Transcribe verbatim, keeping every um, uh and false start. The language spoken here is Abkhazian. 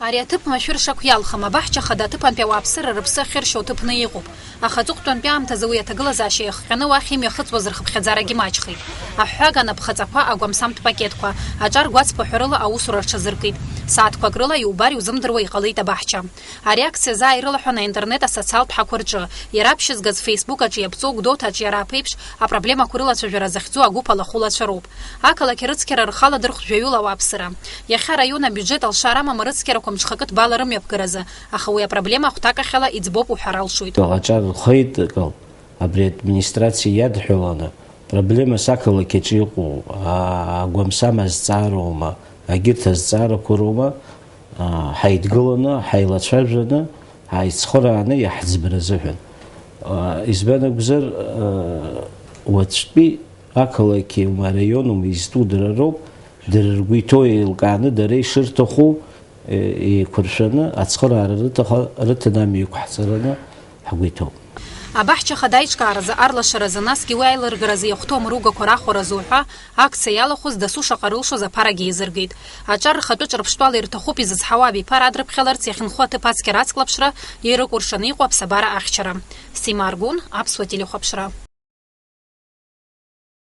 Ари аҭыԥ машәыршақә иалхым, абаҳча хада аҭыԥантәи ауааԥсыра рыԥсы ахьыршьо ҭыԥны иҟоуп. Аха аҵыхәтәантәи аамҭазы уи аҭагылазаашьа иахҟьаны уахь имҩахыҵуаз рхыԥхьаӡарагьы маҷхеит. Аҳәҳәаган аԥхаҵақәа, агәамсамтә пакетқәа, аҿар гәацԥыҳәарыла аусура рҽазыркит. Сааҭқәак рыла иубар иузымдыруа иҟалеит абаҳча. Ари акциа заа ирылаҳәан аинтернет асоциалтә ҳақәа рҿы. Иара аԥшьызгаз Facebook аҿы иаԥҵоу Гәдоуҭа аҿиара аԥеиԥш апроблемақәа рылацәажәара захьӡу агәыԥ алахәылацәа роуп. Ақалақь арыцқьара рхала дырхә жәаҩыла ауааԥсыра. Иахьа араион абиуџьет алшара амам арыцқьарақәа мҽхакы ҭбаала рымҩаԥгаразы, аха уи апроблема ахәҭакахьала иӡбоуп уҳәар алшоит. Аҿар рхеидкыл абри администрациа иадҳәаланы, проблемас ақалақь аҿы иҟоу, аа, агәамсам азҵаароума, агьырҭ азҵаарақәа роума, аа, ҳаидгыланы, ҳаилацәажәаны, ҳаицхырааны иаҳӡбара азыҳәан. Аа, избан акәзар, аа, уаҵәтәи ақалақьи араиони изтәу дара роуп, дара ргәы иҭоу еилкааны, дара ишырҭаху, е, еиқәыршәаны, ацхыраара рыҭаха-, рыҭаны амҩақәа ҳҵараны ҳгәы иҭоуп. Абаҳча хада аиҿкааразы, арлашаразы, насгьы уи аилыргаразы иахәҭоу амругақәа рахәаразы уҳәа, акциа иалахәыз дасу шаҟа рылшоз аԥарагьы еизыргеит. Аҿар рхатәы ҿырԥштәала ирҭахуп изызҳауа абиԥара адрыԥхьаларц иахьынхо аҭыԥ ацқьара ацклаԥшра, ирыкәыршаны иҟоу аԥсабара ахьчара. Сима Аргәын, Аԥсуа телехәаԥшра.